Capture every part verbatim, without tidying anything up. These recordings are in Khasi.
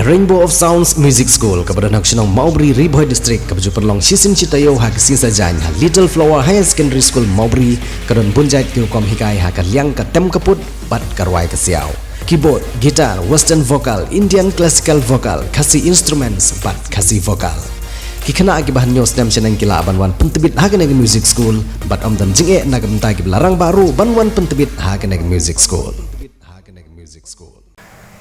Rainbow of Sounds Music School, kaba don ha ka shnong Mawbri, Ri Bhoi District, kaba ju pynlong shisien shi taïew ha ka sngi Saitjaiñ ha Little Flower Higher Secondary School Mawbri, ka don bun jait ki rukom hikai ha ka liang ka tem ka put bad ka rwai ka siaw. Keyboard, guitar, western vocal, Indian classical vocal, Khasi instruments bad Khasi vocal. Ki khynnah kiba hynñiew snem shaneng ki lah ban wan pyntbit ha kane ka music school bad ym don jingeh na ka bynta kiba la rangbah ruh ban wan pyntbit ha kane ka music school.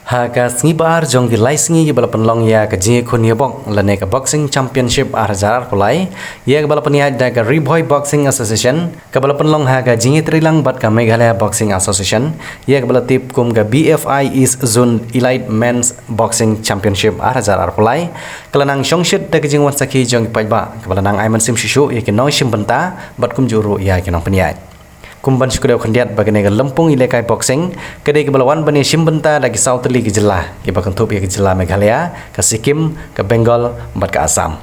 Ha ka sngi ba ar jong ki lai sngi kiba la pynlong ïa ka jingïakhun ïabok lane ka Boxing Championship ar hajar arphew lai, ïa kaba la pynïaid da ka Ri Bhoi Boxing Association, kaba la pynlong ha ka jingïatreilang bad ka Meghalaya Boxing Association, ïa kaba la tip kum ka B F I East Zone Elite Men's Boxing Championship ar hajar arphew lai, ka la nang shongshit da ka jingwan sakhi jong ki paidbah, kaba la nang ai mynsiem shuh shuh ïa ki nongshim bynta bad kumjuh ruh ïa ki nongpynïaid. Kum ban shu kdew khyndiat ba kane ka lympung ïalehkai boxing ka dei kaba la wan ban ïashim bynta da ki saw tylli ki jylla kiba kynthup ïa ka jylla Meghalaya, ka Sikkim, ka Bengal bad ka Assam.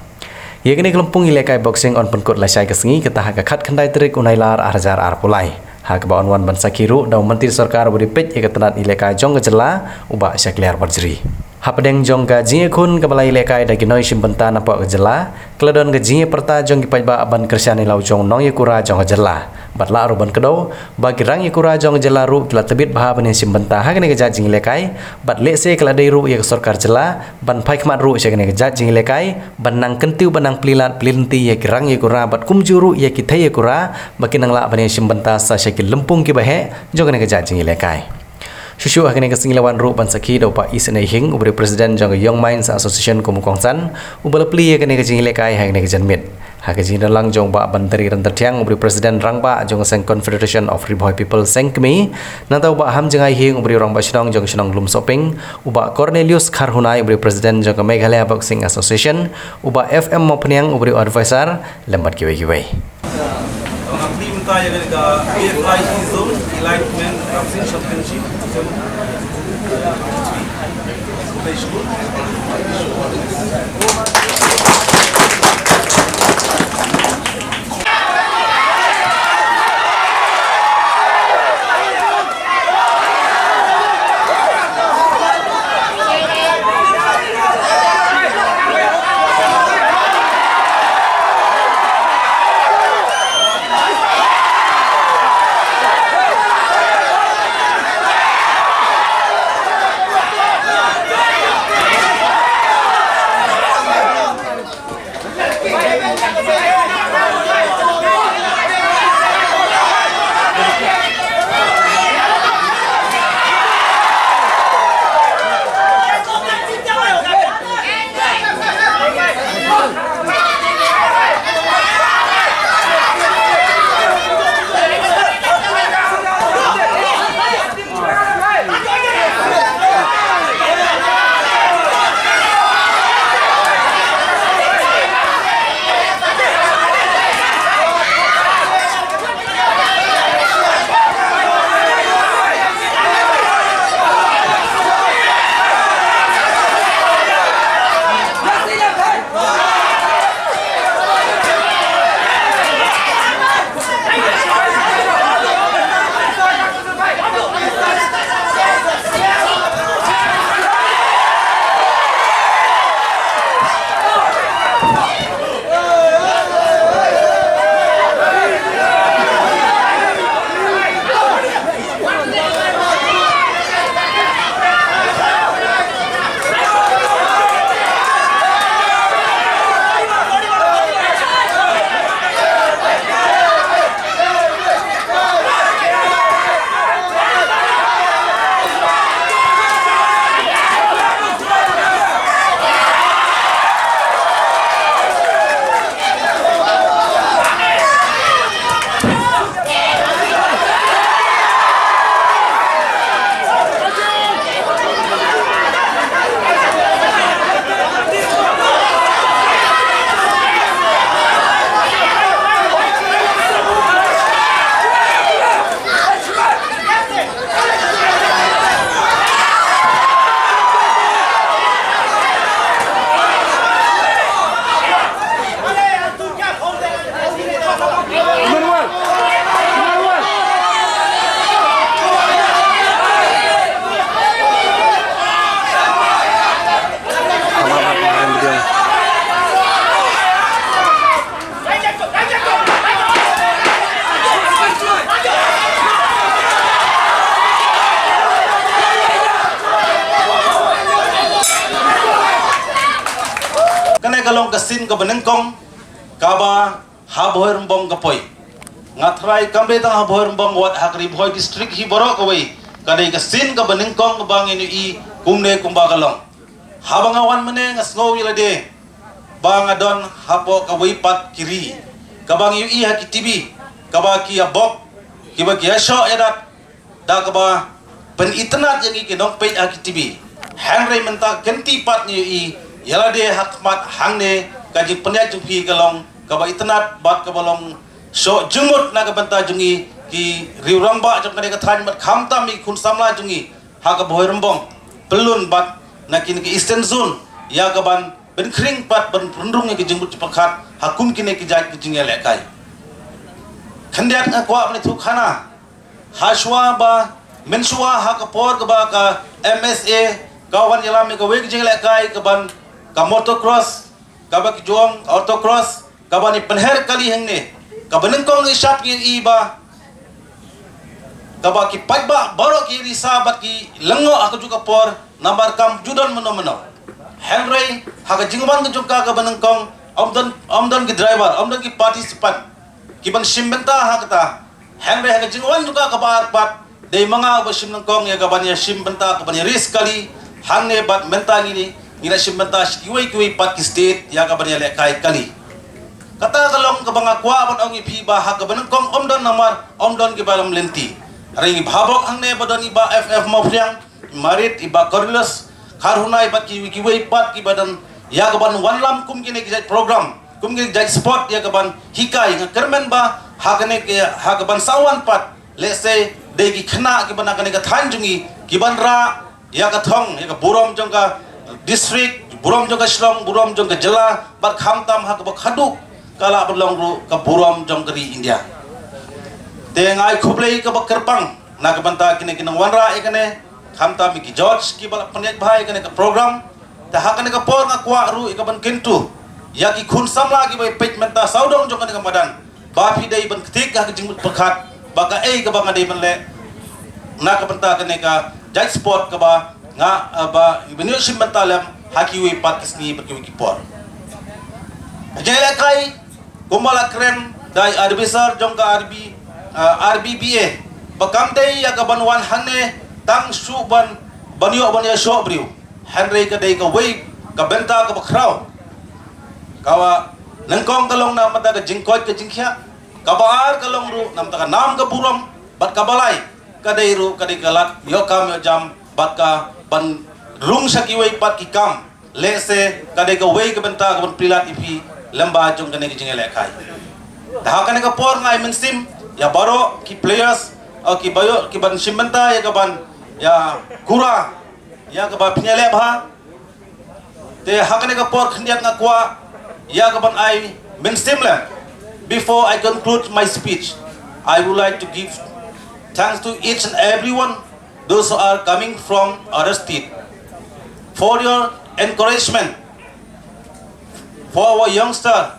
Ïa kane ka lympung ïalehkai boxing yn pynkut lashai ka sngi, kata ha ka khatkhyndai tarik u Nailar ar hajar arphew lai, ha kaba yn wan ban sakhi ruh da u Myntri Sorkar uba dei peit ïa ka tnat ïalehkai jong ka jylla, u Bah Shakliar Warjri. Hapdeng jong ka jingïakhun kaba la ïalehkai da ki nongshim bynta napoh ka jylla, ka la don ka jingïapyrta jong ki paidbah ban kyrshan ïa la u jong u nongïakura jong ka jylla. Bad lah ruh ban kdew ba ki rangïakura jong ka jylla ruh ki la tbit bha ban ïashim bynta ha kane ka jait jingïalehkai, bad lehse ka la dei ruh ïa ka sorkar jylla ban phai khmat ruh sha kane ka jait jingïalehkai, ban nang kyntiew, ban nang plie lad plie lynti ïa ki rangïakura bad kumjuh ruh ïa ki theiïakura, ba kin nang lah ban ïashim bynta sa sha ki lympung kiba heh jong kane ka jait jingïalehkai. Shuh shuh ha kane ka sngi la wan ruh ban sakhi da u Bah Isynei Hing, uba dei u President jong ka Young Minds Association kum u kongsan, uba la plie ïa kane ka jingïalehkai ha kane ka janmiet. Ha ka jingdon lang jong u Bah Bandari Ryntathiang, uba dei u President Rangbah jong ka Seng Confederation of Ri Bhoi People, Seng Kmie, nangta u Bah Hamjngai Hing, uba dei u Rangbah Shnong jong ka shnong Lumsohping, u Bah Cornelius Kharhunai, uba dei u President jong ka Meghalaya Boxing Association, u Bah F M Mawphniang, uba dei u Advisor, lem bad kiwei kiwei. Ang athlete mynta ïa kane ka B F I East Zone Elite Men Boxing Championship. Ka long ka sien kaba nyngkong kaba ha Bhoirymbong ka poi. Nga tharai kam dei tang ha Bhoirymbong wat ha ka Ri Bhoi District hi baroh kawei, ka dei ka sien kaba nyngkong kaba ngin ïohi kumne kumba ka long. Haba nga wan mynne nga sngew ïa lade ba nga don hapoh kawei pat ki ri kaba ngi ïohi ha ki T V, kaba ki ïa bok, kiba ki ïa shoh ïa dat da kaba pynitynnad ïa ngi ki nongpeit ha ki T V. Hynrei mynta kynti pat ngi ïohi ïa lade ha khmat hangne, ka jingpynïaid jong phi ka long kaba itynnad bad kaba long shoh jingmut na ka bynta jong ngi ki riew rangbah jong kane ka thaiñ bad khamtam ïa ki khun samla jong ngi ha ka Bhoirymbong, Pyllun bad na kine ki Eastern Zone, ïa kaban pynkhring pat ban pynrung ïa ki jingmut jingpyrkhat ha kum kine ki jait ki jingïalehkai. Khyndiat nga kwah ban ïathuh khana, ha shuwa ba, mynshuwa ha ka por kaba ka M S A ka wan ïalam ïa kawei ka jingïalehkai kaban, ka motocross, kaba ki ju ong autocross, kaba ngi pynher kali hangne, kaba nyngkong ngi shad ngi ïohi ba kaba ki paidbah baroh ki risa bad ki lyngngoh ha kajuh ka por namar kam ju don mynno mynno. Hynrei ha ka jingwan ka jong ka kaba nyngkong, ym don, ym don ki driver, ym don ki participant kiban shim bynta ha kata. Hynrei ha ka jingwan jong ka kaba ar pat, dei ma nga uba shim nyngkong ïa kaban ïa shim bynta, kaban ïa race kali hangne bad mynta ngi ni ngi la shim bynta sha kiwei kiwei pat ki state ïa kaban ïalehkai kali. Kata ka long kaba nga kwah ban ong ïa phi ba ha kaba nyngkong ym don namar ym don kiba lam lynti. Hynrei ngi bha bok hangne ba don i Bah F F Mawphriang, i Marit, i Bah Cornelius Kharhunai bad kiwei kiwei pat kiba don ïa kaban wanlam kum kine ki jait program, kum kine ki jait sport ïa kaban hikai. Nga kyrmen ba ha kane ki, ha kaban sa wan pat, lehse dei ki khynnah kiba na kane ka thaiñ jong ngi kiban rah ïa ka thong, ïa ka burom jong ka district, burom jong ka shnong, burom jong ka jylla bad khamtam ha kaba khadduh ka lah ban long ruh ka burom jong ka ri India. Te nga ai khublei kaba kyrpang na ka bynta kine ki nongwanrah ïa kane, khamtam ïa ki judge kiba la pynïaid bha ïa kane ka program. Te ha kane ka por nga kwah ruh ïa kaban kyntu ïa ki khun samla kiba ïa peit mynta sawdong jong kane ka madan ba phi dei ban ktik ha ka jingmut pyrkhat ba kaei kaba nga dei ban leh na ka bynta kane ka jait sport kaba nga, eh, ba ban ïoh shim bynta lem ha kiwei pat ki sngi bad kiwei ki por. Ka jingïalehkai kumba la kren da i adviser jong ka R B, eh, R B B A, ba kam dei ïa kaban wan hangne tang shu ban, ban ïoh ban ïashoh briew. Hynrei ka dei kawei ka bynta kaba khraw. Kaba nyngkong ka long na bynta ka jingkoit ka jingkhiah. Kaba ar ka long ruh na bynta ka nam ka burom. Bad kaba lai ka dei ruh ka dei ka lad ïoh kam ïoh jam bad kaban rung sha kiwei pat ki kam. Lehse ka dei kawei ka bynta kaban pynlait ïa phi lyngba jong kane ka jingïalehkai. Te ha kane ka por nga ai mynsiem ïa baroh ki players, eh, ki baroh kiban shim bynta ïa kaban ïa kura ïa kaba pynïaleh bha. Te ha kane ka por khyndiat nga kwah ïa kaban ai mynsiem leh. Before I conclude my speech, I would like to give thanks to each and everyone, those who are coming from other state, for your encouragement for our youngster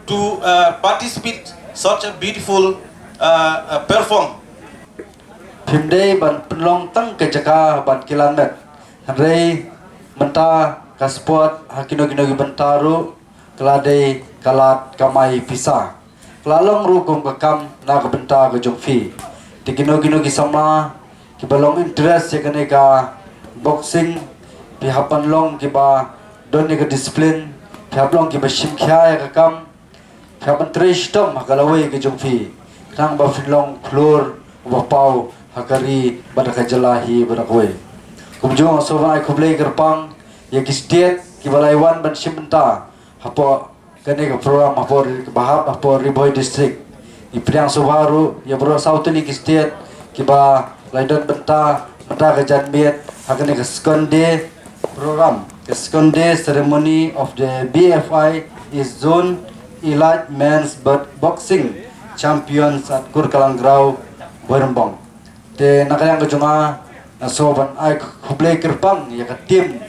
to, uh, participate such a beautiful, uh, uh, perform. Phim dei ban pynlong tang ka jaka ban kilan met. Hynrei mynta ka sport ha kino kino ki bynta ruh ka la dei ka lad kamai pisa. Ka la long ruh kum ka kam na ka bynta ka jong phi. Te kino kino ki samla kiba long interest ïa kane ka boxing, phi hap ban long kiba don ïa ka discipline, phi hap long kiba shim khia ïa ka kam. Phi hap ban trei shitom ha ka lawei ka jong phi khnang ba phin long khlur uba paw ha ka ri bad ha ka jylla hi bad ha kawei. Kumjuh nga sngewbha ai khublei kyrpang ïa ki state kiba la wan ban shim bynta hapoh kane ka program hapoh ri, kaba hap hapoh Ri Bhoi District. Ngi pdiang sngewbha ruh ïa baroh saw tylli ki state kiba la don bynta mynta ka janmiet ha kane ka second day program, ka second day ceremony of the B F I East Zone Elite Men's Bo-, Boxing Champions at Kurkalang Ground, Bhoirymbong. Te na ka liang ka jong nga, nga sngewbha ban ai khublei kyrpang ïa ka team,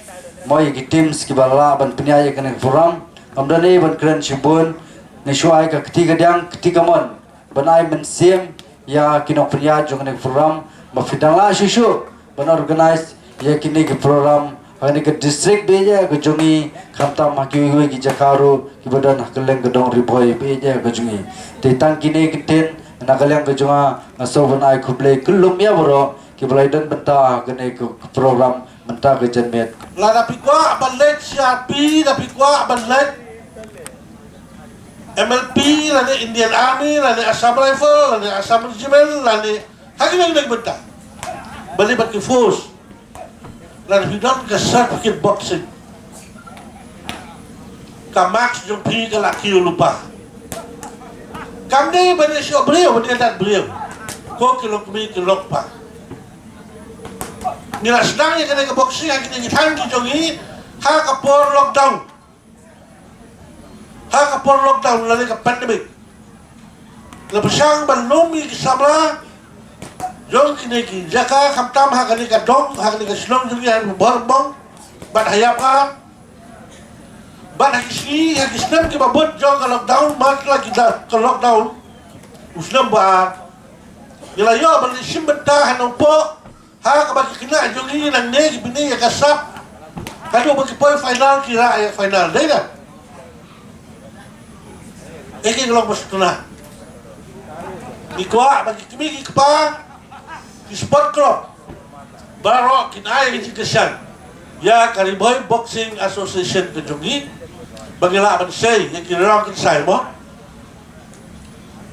mo ïa ki teams kiba la lah ban pynïaid ïa kane ka program. Ngam don ei ban kren shibun, nga shu ai ka kti kadiang kti kamon ban ai mynsiem ïa ki nongpynïaid jong kane ka program ba phi dang lah shuh shuh ban organise ïa kine ki program Ha kane ka district ba ïeit ka jong ngi, khamtam ha kiwei kiwei ki jaka ruh kiba don ha kylleng ka dong Ri Bhoi ba ïeit ka jong ngi. Te tang kine ki ktien na ka liang ka jong nga, nga sngewbha ban ai khublei kyllup ïa baroh kiba la ïadon bynta ha kane ka program mynta ka janmiet. Lada phi kwah ban leit C R P, lada phi kwah ban leit M L P, lane Indian Army, lane Assam Rifle, lane Assam Regiment, lane ha ki neng neng bynta, ba leit bad ki force, lada phi don ka certificate boxing, ka marks jong phi ka la kiew lypa. Kam dei ban ïashoh briew, ban ïadat briew. Ko ki longkmie ki longkpa, ngi la sdang ïa kane ka boxing ha kine ki thaiñ ki jong ngi ha ka por lockdown. Ha ka por lockdown lane ka pandemic, la pyrshang ban lum ïa ki samla jong kine ki jaka, khamtam ha kane ka dong, ha kane ka shnong jong ngi ha Bhorbong bad ha Ïapar. Bad ha ki sngi, ha ki snem kiba bud jong ka lockdown, mar la ki da ka lockdown u snem ba ar, ngi la ïoh ban leit shim bynta ha Nongpoh ha kaba ki khynnah jong ngi nangne ki bini ïa ka sap haduh ba ki poi final, ki rah ïa final, dei na. Ïa ki long ba sutna. Ngi kwah ba ki kmie ki kpa, ki sport club baroh kin ai ka jingkyrshan ïa ka Ri Bhoi Boxing Association ka jong ngi, ba ngi lah ban sei ïa ki rong kyrsai mo,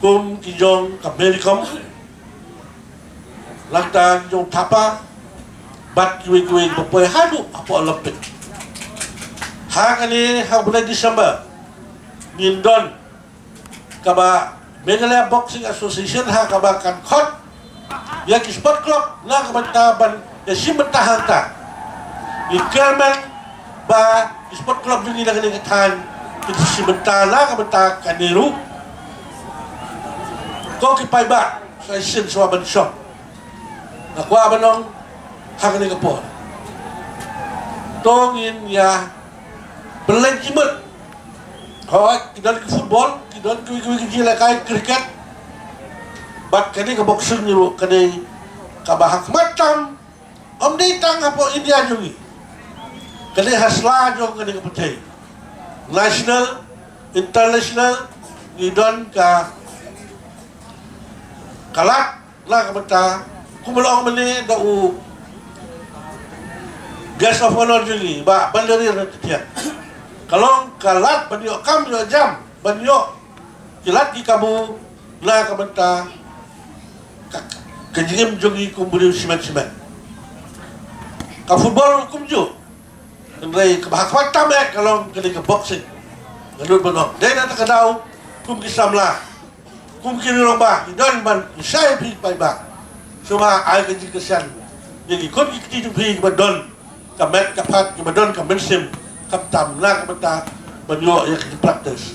kum ki jong ka Mary Kom, nangta ki jong Thapa, bad kiwei kiwei ba poi haduh hapoh Olympic. Ha kane ha u bnai December ngin don kaba Meghalaya Boxing Association ha kaba kan khot ïa ki sport club na ka bynta ban ïa shim bynta hangta. Ngi kyrmen ba ki sport club jong ngi na kane ka thaiñ kin shim bynta na ka bynta kane ruh. Ko ki paidbah, sa shisien shuwa ban shong, nga kwah ban ong ha kane ka por, to ngin ïa pynleit jingmut. Hooid, ki don ki football, ki don kiwei kiwei ki jingïalehkai cricket, bad kane ka boxing ruh ka dei kaba ha khmat tam. Ym dei tang hapoh India jong ngi, ka dei ha sla jong kane ka pyrthei, national, international. Ngi don ka, ka lad na ka bynta, kumba la ong mynne da u guest of honour jong ngi, Bah Bandarir Nathiang. Ka long ka lad ban ïoh kam ïoh jam, ban ïoh ki lad ki kabu na ka bynta ka, ka jingim jong ngi kum u briew shimet shimet. Ka football kumjuh. Hynrei kaba ha khmat tam eh ka long kane ka boxing. Nga nud ban ong, dei na kata ka daw, kum ki samla, kum ki rangbah, ngi don ban shai phi paidbah. Sngewbha ai ka jingkyrshan ïa ki khun ki kti jong phi kiba don ka met ka phad, kiba don ka mynsiem, khamtam na ka bynta ban ïoh ïa ka jingpractice.